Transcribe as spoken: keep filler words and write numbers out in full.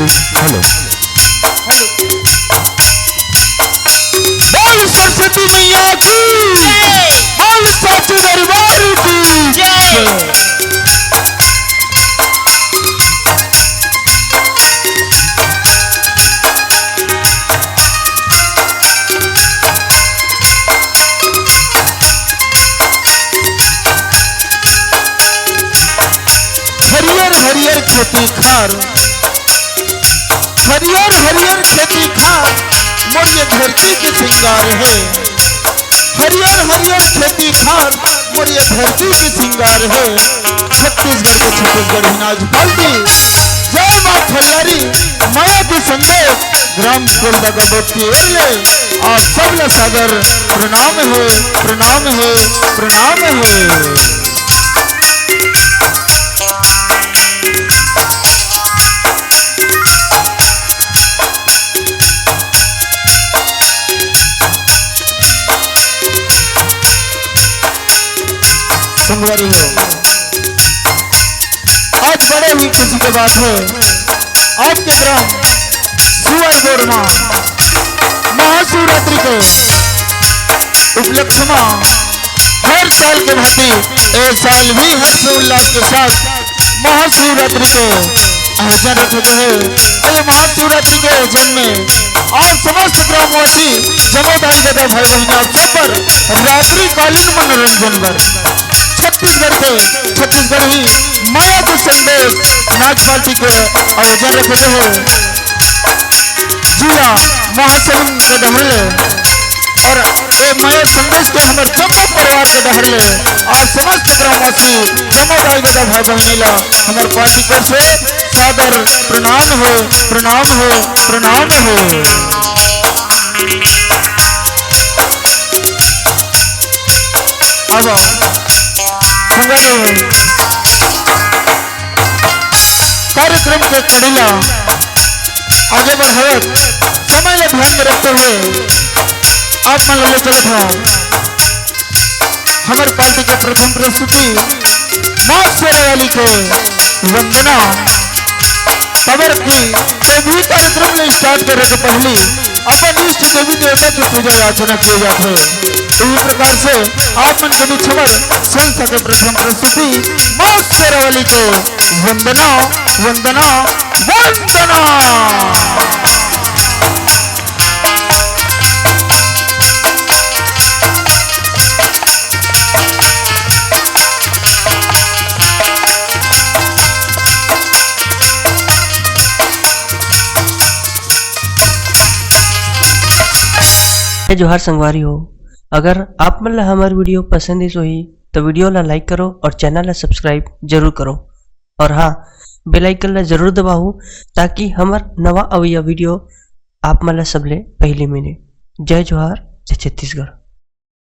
Hello. बोल सरस्वती मैया की, बोल साचे दरबार की जय। हरियर हरियर खेती खार, हरियर हरियर खेती खार, मोर ये धरती के सिंगार हे। हरियर हरियर खेती खार, मोर ये धरती के सिंगार हे। छत्तीसगढ़ के छत्तीसगढ़ी नाच पालती, जय माँ फुलझरी, मया के संदेश, ग्राम कोलदा गंगोत्री area, आप सब ला सादर प्रणाम हे, प्रणाम हे, प्रणाम हे। संगवारी हो, आज बड़े ही खुशी के बात हे, आपके ग्राम सुआईगोड़ मा महाशिवरात्रि के उपलक्ष्य मा हर साल के भांति ए साल भी हर्ष उल्लास के साथ महाशिवरात्रि के आयोजन रखे हे। ये महाशिवरात्रि के आयोजन में आप समस्त ग्रामवासी, जमादार गदा भाई बहन, आप सब बर रात्रिकालीन मनोरंजन बर छत्तीसगढ़ के छत्तीसगढ़ी मया के संदेश नाच पालती के आयोजन रखे हे। जिला महासमुंद के डहर ले और ए मया संदेश के हमर जम्मो परिवार के डहर ले और समस्त ग्रामवासी, जमादार गदा भाई बहनी ला हमर पार्टी कर से सादर प्रणाम हे, प्रणाम हे, प्रणाम हे। अब संगवारी हो, कार्यक्रम के कड़ी ला आगे बढ़ावत समय ला ध्यान में रखते हुए आप मन ला ले चलत हव हमर पार्टी के प्रथम प्रस्तुति माँ शेरावाली के वंदना। काबर कि ये भी कार्यक्रम में start करे के पहली अपन इष्ट देवी देवता के पूजा अर्चना किए जाथे। इही प्रकार से आप मन के बीच हमर संस्था के प्रथम प्रस्तुति माँ शेरावाली के वंदना, वंदना, वंदना। जय जोहार संगवारी हो, अगर आप मन ला हमर video पसंद आइस होही, तो video ला like करो और channel ला subscribe जरूर करो। और हाँ, bell icon ला जरूर दबाओ, ताकि हमर नवा अवइया video आप मन ला सबले पहली मिले। जय जोहार, जय छत्तीसगढ़।